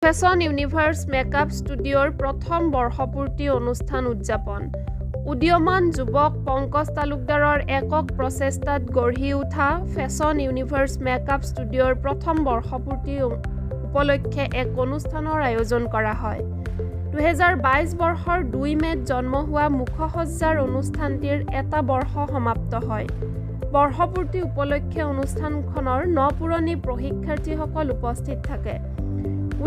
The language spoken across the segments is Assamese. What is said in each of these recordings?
ফেশ্বন ইউনিভাৰ্ছ মেকআপ ষ্টুডিঅ'ৰ প্ৰথম বৰ্ষপূৰ্তি অনুষ্ঠান উদযাপন। উদীয়মান যুৱক পংকজ তালুকদাৰৰ একক প্ৰচেষ্টাত গঢ়ি উঠা ফেশ্বন ইউনিভাৰ্ছ মেকআপ ষ্টুডিঅ'ৰ প্ৰথম বৰ্ষপূৰ্তি উপলক্ষে এক অনুষ্ঠানৰ আয়োজন কৰা হয়। 2022 বৰ্ষৰ 2 মে'ত জন্ম হোৱা মুখসজ্জাৰ অনুষ্ঠানটিৰ এটা বৰ্ষ সমাপ্ত হয়। বৰ্ষপূৰ্তি উপলক্ষে অনুষ্ঠানখনৰ ন পুৰণি প্ৰশিক্ষাৰ্থীসকল উপস্থিত থাকে।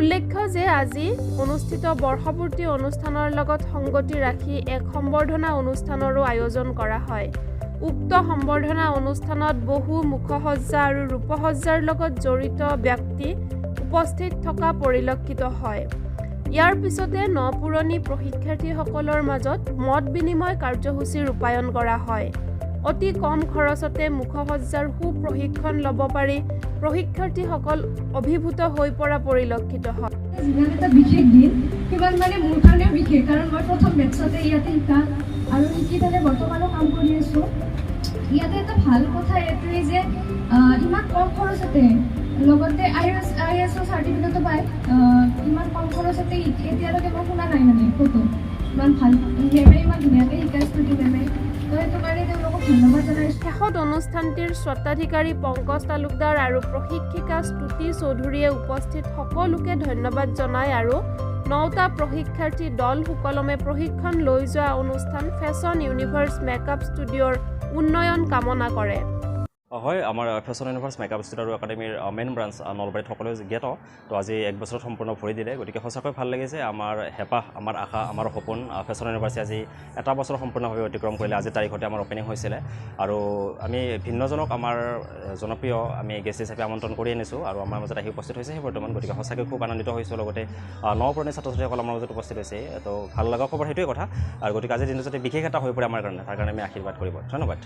উল্লেখ্য যে আজি অনুষ্ঠিত বৰ্ষপূৰ্তি অনুষ্ঠানৰ লগত সংগতি ৰাখি এক সম্বৰ্ধনা অনুষ্ঠানৰো আয়োজন কৰা হয়। উক্ত সম্বৰ্ধনা অনুষ্ঠানত বহু মুখসজ্জা আৰু ৰূপসজ্জাৰ লগত জড়িত ব্যক্তি উপস্থিত থকা পৰিলক্ষিত হয়। ইয়াৰ পিছতে ন পুৰণি প্ৰশিক্ষাৰ্থীসকলৰ মাজত মত বিনিময় কাৰ্যসূচী ৰূপায়ণ কৰা হয়। অতি কম খৰচতে মুখসজ্জাৰ সুপ্ৰশিক্ষণ ল'ব পাৰি প্ৰশিক্ষাৰ্থীসকল অভিভূত হৈ পৰা পৰিলক্ষিত হয়। যিমান এটা বিশেষ দিন, সিমান মানে মোৰ কাৰণেও বিশেষ, কাৰণ মই প্ৰথম বেটছতে ইয়াতে শিকা আৰু শিকি পেলাই বৰ্তমানো কাম কৰি আছোঁ ইয়াতে। এটা ভাল কথা এইটোৱেই যে ইমান কম খৰচতে, লগতে আই এছৰ চাৰ্টিফিকেটো পায়। ইমান কম খৰচতে এতিয়ালৈকে মই শুনা নাই মানে ক'তো। ইমান ভাল মেমে ইমান ধুনীয়াকৈ শিকাই, স্তুতি মেমে। তো সেইটো কাৰণে তেওঁলোকক ধন্যবাদ জনাইছোঁ। শেষত অনুষ্ঠানটিৰ স্বত্বাধিকাৰী পংকজ তালুকদাৰ আৰু প্ৰশিক্ষিকা স্তুতি চৌধুৰীয়ে উপস্থিত সকলোকে ধন্যবাদ জনায় আৰু নটা প্ৰশিক্ষাৰ্থী দল সুকলমে প্ৰশিক্ষণ লৈ যোৱা অনুষ্ঠান ফেশ্বন ইউনিভাৰ্ছ মেকআপ ষ্টুডিঅ'ৰ উন্নয়ন কামনা কৰে। হয়, আমাৰ ফেশ্বন ইউনিভাৰ্ছ মেকআপ ষ্টুডিঅ' আৰু একাডেমীৰ মেইন ব্ৰাঞ্চ নলবাৰীত সকলোৱে জ্ঞাত। তো আজি এক বছৰত সম্পূৰ্ণ ভৰি দিলে। গতিকে সঁচাকৈ ভাল লাগিছে। আমাৰ হেঁপাহ, আমাৰ আশা, আমাৰ সপোন ফেশ্বন ইউনিভাৰ্ছে আজি এটা বছৰ সম্পূৰ্ণভাৱে অতিক্ৰম কৰিলে। আজিৰ তাৰিখতে আমাৰ অ'পেনিং হৈছিলে আৰু আমি ভিন্নজনক আমাৰ জনপ্ৰিয় আমি গেষ্ট হিচাপে আমন্ত্ৰণ কৰি আনিছোঁ আৰু আমাৰ মাজত আহি উপস্থিত হৈছে বৰ্তমান। গতিকে সঁচাকৈ খুব আনন্দিত হৈছোঁ। লগতে ন পুৰণি ছাত্ৰ ছাত্ৰীসকল আমাৰ মাজত উপস্থিত হৈছে। তো ভাল লগা খবৰ সেইটোৱে কথা। আৰু গতিকে আজিৰ দিনটো যাতে বিশেষ এটা হৈ পৰে আমাৰ কাৰণে, তাৰ কাৰণে আমি আশীৰ্বাদ কৰিব। ধন্যবাদ।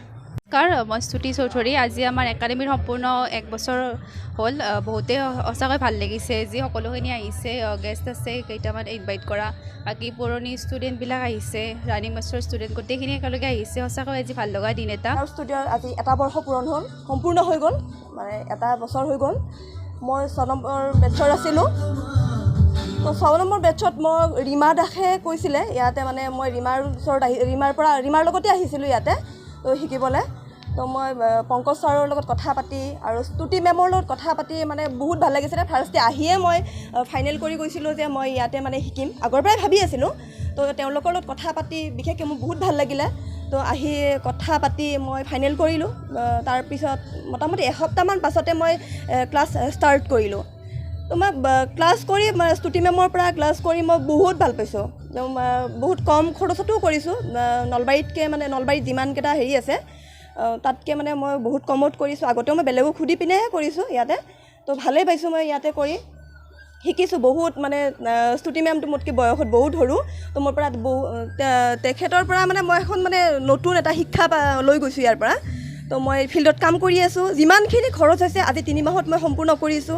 নমস্কাৰ, মই স্তুতি চৌধুৰী। আজি আমাৰ একাডেমীৰ সম্পূৰ্ণ এক বছৰ হ'ল। বহুতেই সঁচাকৈ ভাল লাগিছে। যি সকলোখিনি আহিছে, গেষ্ট আছে কেইটামান ইনভাইট কৰা, বাকী পুৰণি ষ্টুডেণ্টবিলাক আহিছে, ৰানিং মাষ্টৰ ষ্টুডেণ্ট গোটেইখিনি একেলগে আহিছে। সঁচাকৈ আজি ভাল লগা দিন এটা। আৰু ষ্টুডিঅ'ৰ আজি এটা বৰ্ষ পূৰণ হ'ল, সম্পূৰ্ণ হৈ গ'ল, মানে এটা বছৰ হৈ গ'ল। মই 6 নম্বৰ বেটছৰ আছিলোঁ। তো 6 নম্বৰ বেটছত মই ৰীমা দাসে কৈছিলে ইয়াতে, মানে মই ৰীমাৰ ওচৰত আহি ৰীমাৰ পৰা ৰীমাৰ লগতে আহিছিলোঁ ইয়াতে তো শিকিবলৈ। তো মই পংকজ ছাৰৰ লগত কথা পাতি আৰু স্তুতি মেমৰ লগত কথা পাতি মানে বহুত ভাল লাগিছিলে। ফাৰ্ষ্টে আহিয়ে মই ফাইনেল কৰি গৈছিলোঁ যে মই ইয়াতে মানে শিকিম। আগৰ পৰাই ভাবি আছিলোঁ। তো তেওঁলোকৰ লগত কথা পাতি বিশেষকৈ মোৰ বহুত ভাল লাগিলে। তো আহি কথা পাতি মই ফাইনেল কৰিলোঁ। তাৰপিছত মোটামুটি এসপ্তাহমান পাছতে মই ক্লাছ ষ্টাৰ্ট কৰিলোঁ। তো মই ক্লাছ কৰি, স্তুতি মেমৰ পৰা ক্লাছ কৰি মই বহুত ভাল পাইছোঁ। বহুত কম খৰচতো কৰিছোঁ নলবাৰীতকৈ। মানে নলবাৰীত যিমানকেইটা হেৰি আছে, তাতকৈ মানে মই বহুত কমত কৰিছোঁ। আগতেও মই বেলেগক সুধি পিনেহে কৰিছোঁ ইয়াতে। তো ভালেই পাইছোঁ মই ইয়াতে কৰি। শিকিছোঁ বহুত। মানে স্তুতি মেমটো মোতকৈ বয়সত বহুত সৰু। তো মোৰ পৰা বহু তেখেতৰ পৰা মানে মই এখন মানে নতুন এটা শিক্ষা লৈ গৈছোঁ ইয়াৰ পৰা। তো মই ফিল্ডত কাম কৰি আছোঁ। যিমানখিনি খৰচ হৈছে, আজি 3 মাহত মই সম্পূৰ্ণ কৰিছোঁ।